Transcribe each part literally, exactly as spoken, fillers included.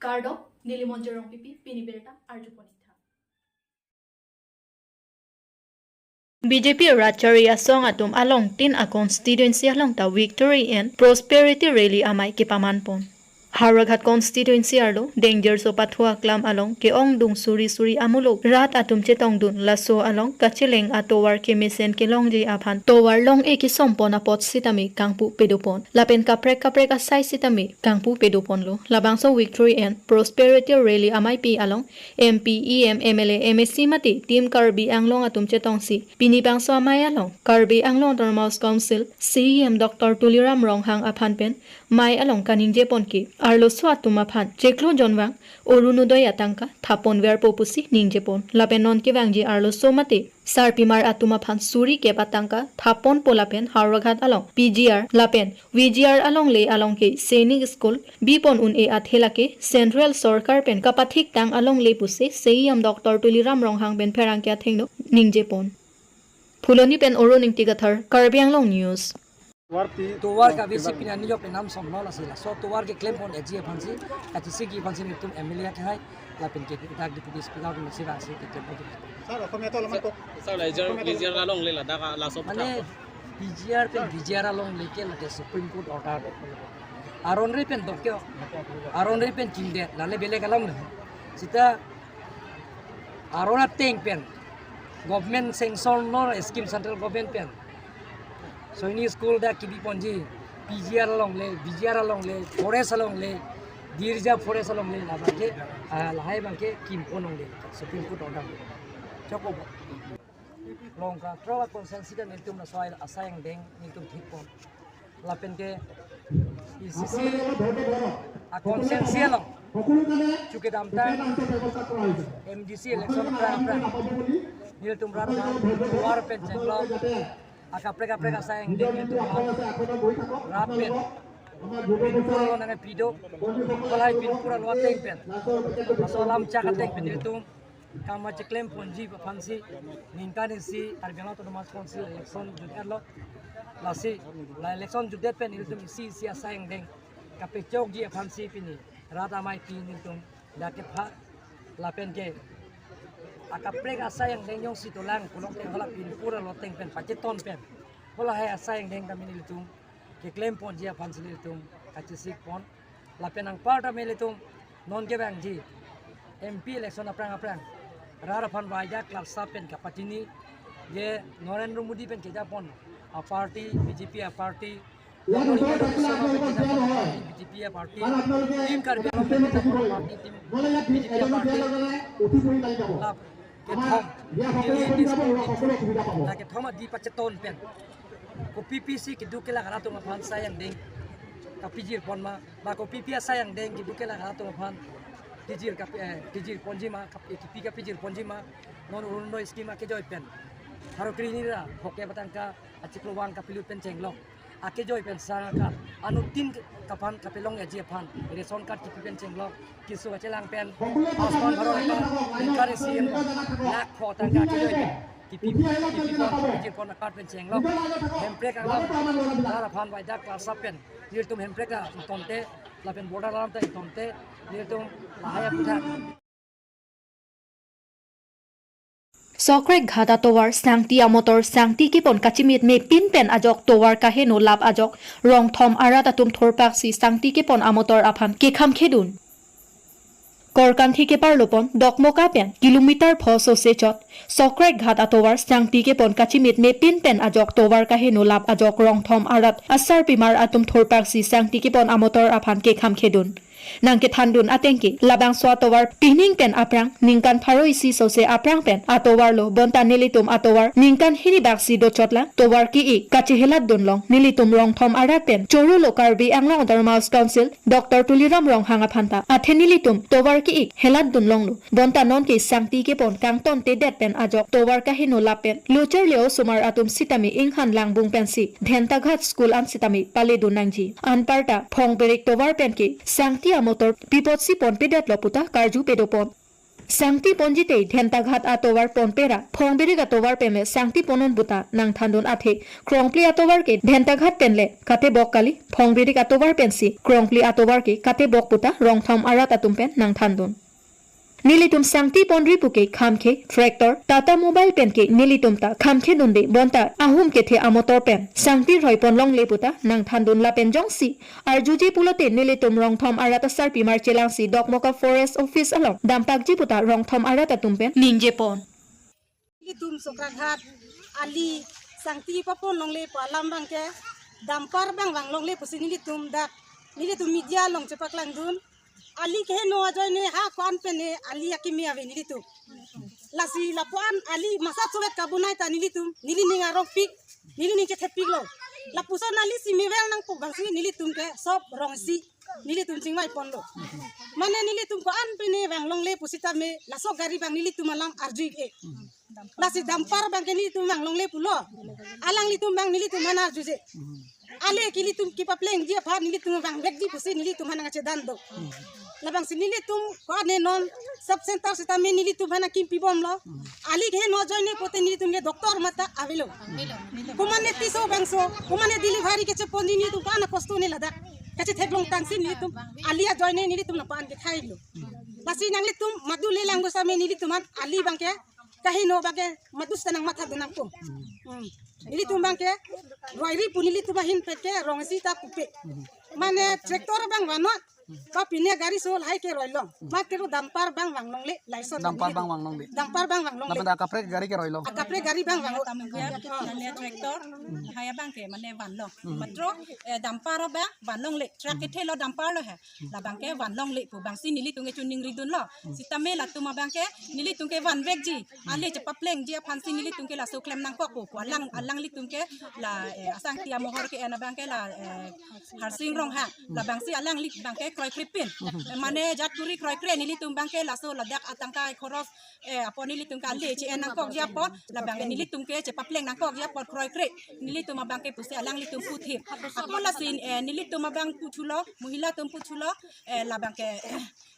Kardom, neli Monjir Rongpipi, pini birta arjupon-ik tha. B J P rat chari asong atum along tin a constituency along ta Victory and Prosperity Rally amei kepamanpon. Howraghat constituency arlo Danger Sopa Thua Klam along ke-ongdung suri suri amuluk rat atum chetongdun laso along kacheleng atovar kemesen kelongji aphan tovar long-e kesompon apot sitame kangpu pedopon. Lapen kaprek kaprek asai sitame kangpu pedoponlo. Labangso Victory and Prosperity Rally ameipi along M P, E M, M L A, M A C mate Team Karbi Anglong atum chetongsi pini bangso amei along Karbi Anglong Autonomous Council C E M Doctor Tuliram Ronghang aphan pen mei along kaningjepon ke arloso atum aphan chiklo jonvang Orunodoi atangka thaponverpo pusi ningjepon. Lapen non kevangji arloso mate sarpimar atum aphan suri kep atangka thaponpo lapen Howraghat along P G R lapen V G R alongle along ke Sainik School bipon un-e athe lake Central Sorkar pen kapathik tang alongle pusi C E M Doctor Tuliram Ronghang pen pherangke athengno ningjepon. Phuloni pen Orun Ingti Kathar, Karbi Anglong News. Tovar pi- Tovar kave si pini arni jok penam somlo lasi laso tovar keklempon eji aphansi, kachesik aphansi nelitum M L A akhai lapen ke dak Deputy Speaker atum si vangsi keklempon. Sir, Oxford along kok. Sir, laser, laser alongle ladak laso mane putang. P G R pen V G R alongle ke lake Supreme Court order. Aron re pen dokyo. Aron re pen kimdet. Lale belek alongle. Sita aron ateng pen government sanction lo scheme central government pen. Sainik School dak kebiponji P G R alongle, V G R alongle, forest alongle, Deer Reserve forest alongle, labangke, ah, lahai abangke kimpon longle, Supreme Court order. Choko bo. Longkra tro a constituency ta nelitum laso asai angdeng nelitum thikpon. Lapen ke E C C a constituency along chu kedamtang M D C election aphrang aphrang nelitum rat aphan tovar pen chenglok akaprek kaprek asai angdeng nelitum rat pen pinpur lo nangkepi do, halahai pinpur lo ateng pen laso alam chak ateng pen nelitum kam kacheklemponji aphansi ningkan isi Karbi Anglong Autonomous Council election jutdetlo. Lasi la election jutdet pen nelitum isi isi asai angdeng kapachokji aphansi pini rat ameipi nelitum dak kepha lapen ke akaprek asai angdeng jongsi dolang pulote hala pinpur lo ateng pen pacheton pen halahai asai angdeng kami nelitum keklemponji aphansi nelitum kachesikpon. Lapen anparta nelitum non kevangji M P election aphrang aphrang rat aphan vaida klarsa pen kapachini je Narendra Modi pen kejapon a party, B J P a party, Modi pen kejapon a party, B J P a party, Team Karbi Anglong pen kejapon a party, Team B J P a party. Lap kethom, Delhi district, la kethom adi pacheton pen kopi pisi keduk kelak rat atum aphan asai angdeng kapijirpon ma, ba kopi pi asai angdeng keduk kelak rat atum aphan pijir kap-, eh, pijirponji ma, kap-, eh, kipi kapijirponji ma, non Orunodoi scheme akejoi pen pharo kre-hini ra phongke patangka achiklo vang kapelut pen chenglok. Akejoi pen sangka anuttin kaphan kapelong eji aphan ration card kipi pen chenglok, keso kachelang pen asman bharo ka ningkan isi lakh pho tangka akejoi pen kipi, kipi pon, kipi pon a-card pen chenglok. Hemprek alam rat aphan vaida klarsa pen nelitum hemprek ta ingtonte lapen border alam ta ingtonte nelitum lahai aputhak. Sokrekghat atovar sangti amotor sangti kepon kachimit mepin pen ajok tovar kaheno lap ajok rongthom arat atum thorpaksi sangti kepon amotor aphan kekham khedun. Korkanthi keparlopon Dokmoka pen kilometer pho sose chot Sokrekghat atovar sangti kepon kachimit mepin pen ajok tovar kaheno lap ajok rongthom arat asarpimar atum thorpaksi sangti kepon amotor aphan kekham khedun. Nangkethandun atengke labangso atovar pining pen aphrang ningkan pharo isi sose aphrang pen atovar lo bonta nelitum atovar ningkan hini baksi dochotlang tovar ki-ik kachehelat dunlong nelitum rongthom arat pen choro lo Karbi Anglong Autonomous Council Doctor Tuliram Ronghang aphan ta athe nelitum tovar ki-ik helat dunlonglo. Bonta nonke sangti kepon kangtontedet pen ajok tovar kaheno lap pen lochar le-osomar atum sitame inghan langbung pensi Dhentaghat school an sitame paledun nangji. Anparta phongberik tovar penke sangti amotor pipotsi ponpedetlo puta karju pedopon. Sangti ponjite Dhentaghat atovar ponpera, Phongbirik atovar penle sangti ponnon puta nangthandun athe, Krongpli atovar ke Dhentaghat penle katebok kali, Phongbirik atovar pensi Krongpli atovar ke katebok puta rongthom arat atum pen nangthandun. Nelitum sangti ponri puke khamkhe, tractor, Tata Mobile penke nelitum ta khamkhe dunde bonta ahum kethe amotor pen sangti rhoi ponlongle puta nangthandun lapen jongsi arjuje pulote nelitum rongthom arat asarpi marchelangsi Dokmoka Forest Office along dampakji puta rongthom arat atum pen ningje pon. Nelitum Sokraghat ali sangti paponlongle pu alam abangke dumper abang vanglongle pusi nelitum dak nelitum media along chepaklangdun. Ali keheno ajoine ha ko-an pen ne ali akimi ave nelitum. Lasi lapu-an ali masa chuvet kabunai ta nelitum nelining arongpik, nelining chethepiklo. Lapuson ali si mevel nangpo abangsi nelitum ke sop rongsi nelitum chingvai ponlo. Mane nelitum ko-an pen ne vanglongle pusitame laso gari abang nelitum alam arjui ke. Lasi dumper abangke nelitum vanglongle pulo. Alanglitum abang nelitum aphan arjuje. Ale ke nelitum kepaplengji aphan nelitum vangvekji pusi nelitum aphan nangchedan do. Labangsi nelitum ko-an ne non sub center sitame nelitum aphan nangkimpibomlo. Ali keheno ajoine pote nelitum ke doctor mata avelo. Komane tiso bangso, komane delivery kecheponji nelitum ko-an kosto ne ladak kachetheklong tangsi nelitum ali ajoine nelitum lapu-an ke thailo. Lasi nanglitum madu lelang do same nelitum aphan ali abangke kaheno abangke madu sita nangmatha do nangpo. Hmm. Nelitum abangke roiri pu nelitum ahin pet ke rongsi ta pupe. Mane tractor abang vannon, pa pine gari so lahai ke roilong. Mat kero dumper abang vanglongle, lason Dumper nelitum. Abang vanglongle. Dumper abang vanglongle. Lapen akaprek gari ke roilong. Akaprek gari abang vanglo. Tamu ya, mane tractor, hai abangke mane vanlong. Matro, eh, dumper abang vanlongle. Truck kethelo dumper lo he. Labangke vanlongle pu abangsi nelitum ke chuningridunlo. Sitame latum abangke nelitum ke vanvekji, ale chepaplengji aphansi nelitum ke laso klem nangkokpo pu alang alanglitum ke la, eh, asangti amohor ke-en abangke la, eh, Harsing Ronghang. Labangsi alangli abangke kroikrepin. Eh, mane jat kuri kroikre nelitum abangke laso ladak atangka khoros, eh, apot nelitum ke ale che-en nangkokji apot, labangke nelitum ke chepapleng nangkokji apot kroikre nelitum abangke pusi alanglitum puthip. Ako lasi, eh, nelitum abang puthulo, mohila atum puthulo, eh, labangke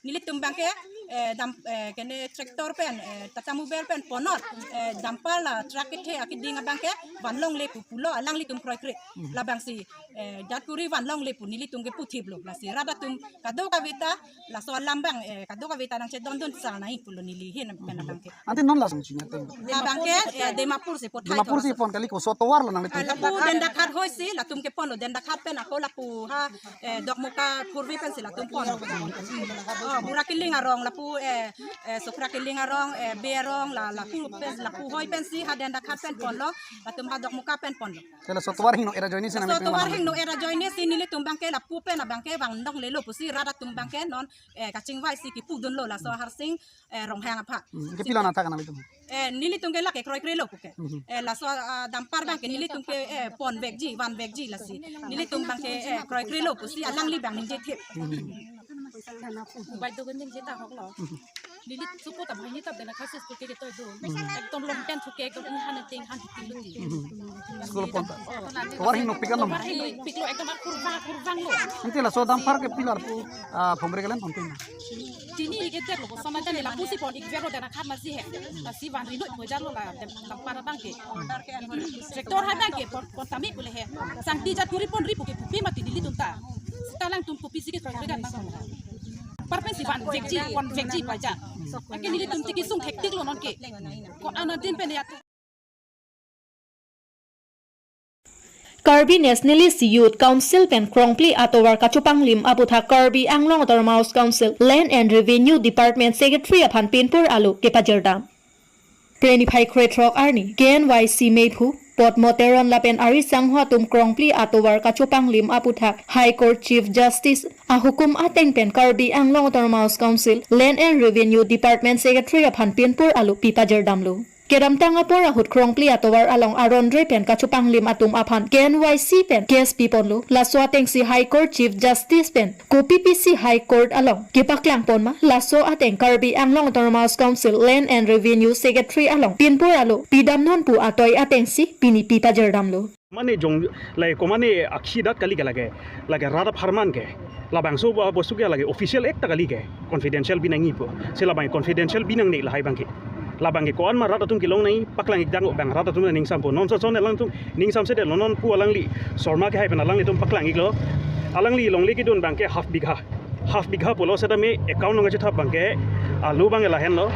nelitum abangke, eh, dam, eh, kene tractor pen, eh, Tata Mobile pen ponnon, eh, dumper la truck kethe akeding abangke vanlongle pu pulo alanglitum kroikre. Labangsi, eh, jat kuri vanlongle pu nelitum ke puthiplo. Lasi rat atum kadokave ta laso alam abang, eh, kadokave ta nangchedondun sal nai pulo neli ahin pen abangke. Ante non lason chini ateng. Labangke, eh, Dimapur si pothai Dimapur si thor. Pon kali koso tovar lo nang Ah, itu. Lapu Dendakhat hoisi, latum ke ponlo Dendakhat pen ako lapu ha, eh, Dokmoka Purvi pensi latum pon. Oh, Burakiling arong lapu, eh, eh, Sokrakiling arong, eh, Be arong, la, lapu pen, lapu hoi pensi ha Dendakhat pen ponlo, latum ha Dokmoka pen ponlo. Kala so tovar hingno era joini si nang So itu tovar mana? Hingno era joini si nelitum abangke lapu pen abangke vanglonglelo pusi rat atum abangke non, eh, kachingvai si kipudunlo laso Harsing, eh, Ronghang aphan. Hmm, ke pilo na thak nang itu. Eh, nelitum ke lake kroikrelo puke. Mhm. Eh, laso, ah, dumper abangke nelitum ke, eh, ponvekji, vanvekji lasi. Nelitum abangke, eh, kroikrelo pusi alangli abang ningje thip. Mobile dogan ningje ta hoklo. Neli supo ta banghini ta bena khasis puke ke toy do. Ekdom long pen puke ekdom han ting han ting lo. School pon ta. Oh. Tovar hingno pik anom. Tovar hingno piklo ekdom akurvang akurvanglo. Ante laso dumper ke pilo pu, ah, Phongbirik kalian pon pin. Chini ke tek lo, sama tadi lapusi pon ik vero Dendakhat masi he. Lasi vanrilo pu jalo la dem dumper abangke. Tractor hai abangke pon, pon tame pule he. Sangti jat kuri ponri puke pupi mati nelitum ta. Sita alangtum pupi si ke kroikre dan nang. Parpen si vanvekji, vanvekji paja. Anke nelitum tiki sung hektik lo nonke. Ko-an adin pen ya. Karbi Nationalist Youth Council pen Krongpli atovar kachopanglim aputhak Karbi Anglong Autonomous Council Land and Revenue Department Secretary aphan pinpur alo kepajirdam. Preniphai krethrok arni K N Y C mephu Potmo Teron lapen ari sangho atum Krongpli atovar kachopanglim aputhak High Court Chief Justice ahukum ateng pen Karbi Anglong Autonomous Council Land and Revenue Department Secretary aphan pinpur alo pipajirdamlo. Kedamtang apor ahut Krongpli atovar along aron re pen kachopanglim atum aphan K N Y C pen case piponlo. Laso atengsi High Court Chief Justice pen kopi pisi High Court along kepaklang pon ma, laso ateng Karbi Anglong Autonomous Council Land and Revenue Secretary along pinpur alo pidamnon pu atoi atengsi pini pipajirdamlo. Mane jong, lake komane akhi adat kali ke lake, lake rat apharman ke. Labangso ba bostu ke lake official act ta kali ke. Confidential binangji pu. Si labang confidential binangne lahai abang ke. Labang ke ko-an ma rat atum kelong nangji paklang-ik dang abang rat atum ning sampo. Non so son alangtum ning samsedet lo, non pu alangli Sharma ke hai pen alanglitum paklang-iklo. Alangli longle kedun abang ke half bigha. Half bigha pulo setame account along kachethap abang ke, alu abang ke lahenlo.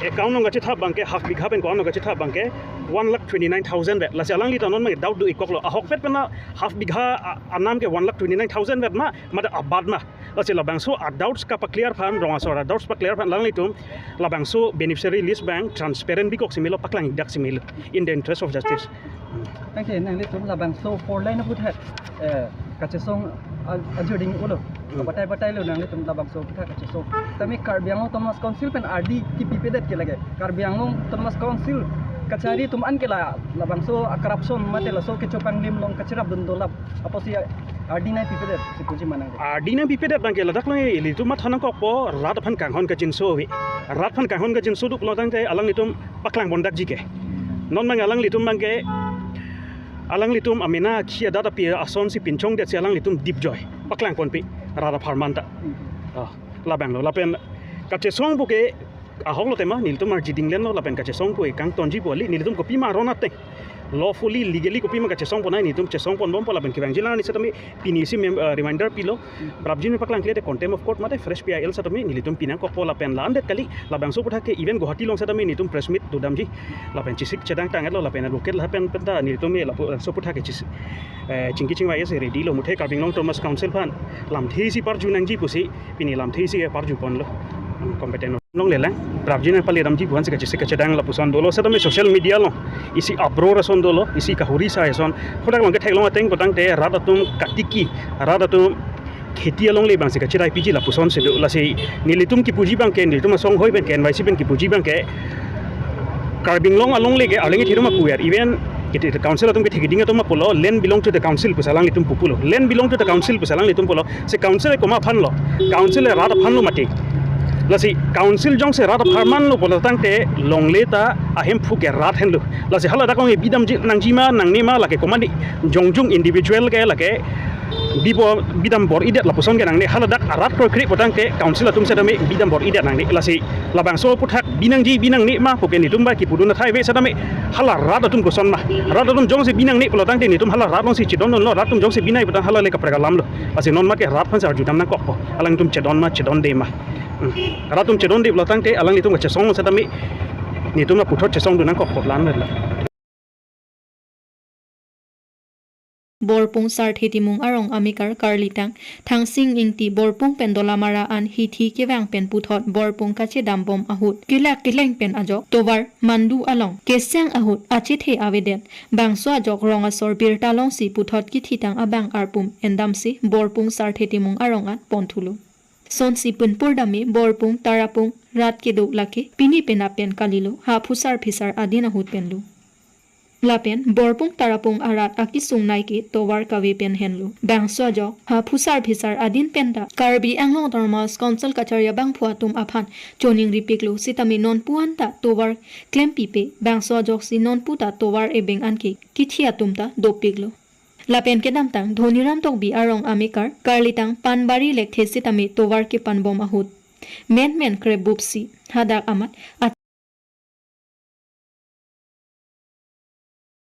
Account along kachethap abang ke half bigha pen ko-an along kachethap abang ke one lakh twenty-nine thousand vet. Lasi alangli ta non abang ke doubt do-ikkoklo. Ahokpet pen half bigha a-, anam ke one lakh twenty-nine thousand vet ma, mate abat ma. Lasi labangso a-doubts kapaclear aphan, rong asor a-doubts paclear aphan alanglitum labangso beneficiary list abang transparent bikok si melo, paklang-ik dak si melo, in the interest of justice. Thank you. Nanglitum labangso four lane aputhak, eh, kachesong a-, ajuding ulo. Hmm. Batai batai lo nanglitum labangso aputhak kachesong. Tame Karbi Anglong Autonomous Council pen ardi kipipedet ke lake. Karbi Anglong Autonomous Council kachari atum an ke la labangso a-corruption mate laso kecho panglim along kacherapdun dolap apotsi ardi nangpipedet si puji ma nang. Ardi nangpipedet abang ke ladak lo, ilitum matha nangkokpo, rat aphan kanghon kachinso ave. Rat aphan kanghon kachinso do pulo tangte alanglitum paklang pondakji ke. Non abang alanglitum abang ke, alanglitum amena akhi adat api ason si pinchongdet si alanglitum dipjoi paklang ponpe rat apharman ta. Ah, labang lo. Lapen kachesong pu ke ahok lo tema, nelitum arjiding lenlo, lapen kachesong pu ke kangtonji pu kali, nelitum kopima aron ateng lawfully, legally kopima kachesong ponnoi, nelitum chesong ponbompo lapen kevangji lang ni setame pini isi mem-, eh, reminder pilo. Prapjin paklangkle te contempt of court mate fresh P I L setame nelitum pinangkokpo lapen la-andet kali, labangso aputhak ke even Guwahati along setame nelitum press meet dodamji. Lapen chesik chedang tanglo lapen advocate lapen penta nelitum ke lapu-, so aputhak ke chis-, eh, chingki chingvai isi ready lo, muthe Karbi Anglong Autonomous Council aphan lamthe isi parju nangji pusi pini lamthe isi parju ponlo. Hmm, competent along lelang, prapjin nangpale damji pu-an si kachesik kachedang lapuson dolo, setame social media along isi uproar ason dolo, isi kahuri sa ason. Hadak along ketheklong ateng pu tangte rat atum katiki, rat atum kheti alongle abang si kacherai piji lapuson si do. Lasi nelitum kipuji abang ke, nelitum asonghoi pen ke, N Y C pen kipuji abang ke, Karbi Anglong alongle ke arleng kethe atum apuver, even kiti council atum kethe keding atum apulo, "Land belong to the council," pusi alanglitum pupulo. "Land belong to the council," pusi alanglitum pulo. Si council komat aphan lo? Council rat aphan lo mati. Lasi council jongsi rat apharman lo pulo tangte longle ta ahemphu ke rat henlo. Lasi haladak along bidamji nangjima nangnema lake komane jongjung individual ke lake bibo bidam bor-idet lapuson ke nangne, haladak arat kroikre pu tangte council atum setame bidam bor-idet nangne. Lasi labangso aputhak binangji binangnema pu ke nelitum ba kipudun athai ave setame hala rat atum koson ma. Rat atum jongsi binangne pulo tangte nelitum hala rat alongsi chedondunlo, rat atum jongsi binai pu tang hala le kaprek alam lo. Lasi non mat ke rat aphan si arjudam nangkokpo, alangtum chedon ma chedonde ma. Hmm. Rat atum chedonde pulo tangte alanglitum kachesong setame nelitum aputhot chesongdun nangkokpo, la-an lo. Borpung Sarthe Timung arong amekar Karlitang Thangsing Ingti Borpung pen Dolamara an hithi kevang pen puthot Borpung kachedambom ahut kelak keleng pen ajok tovar mandu along kesang ahut achethe avedet. Bangso ajok rong asor birta longsi puthot kithitang abang arpum endamsi Borpung Sarthe Timung arong an ponthulo. Sonsi punpur dame Borpung Tarapung rat kedo lake pini penap pen kalilo, ha phusar phisar adin ahut penlo. Lapen Borpung Tarapung arat akisung nai ke tovar kave pen henlo. Bangso ajok ha phusar phisar adin penta Karbi Anglong Autonomous Council kachari abangphu atum aphan choningripiklo, sitame nonpu anta tovar klempipe, bangso ajoksi nonpu ta tovar ebeng anke kithi atum ta doppiklo. Lapen kedamtang Dhoniram Tokbi arong amekar Karlitang Panbari lekthe sitame tovar kepanbom ahut menmen krebupsi hadak amat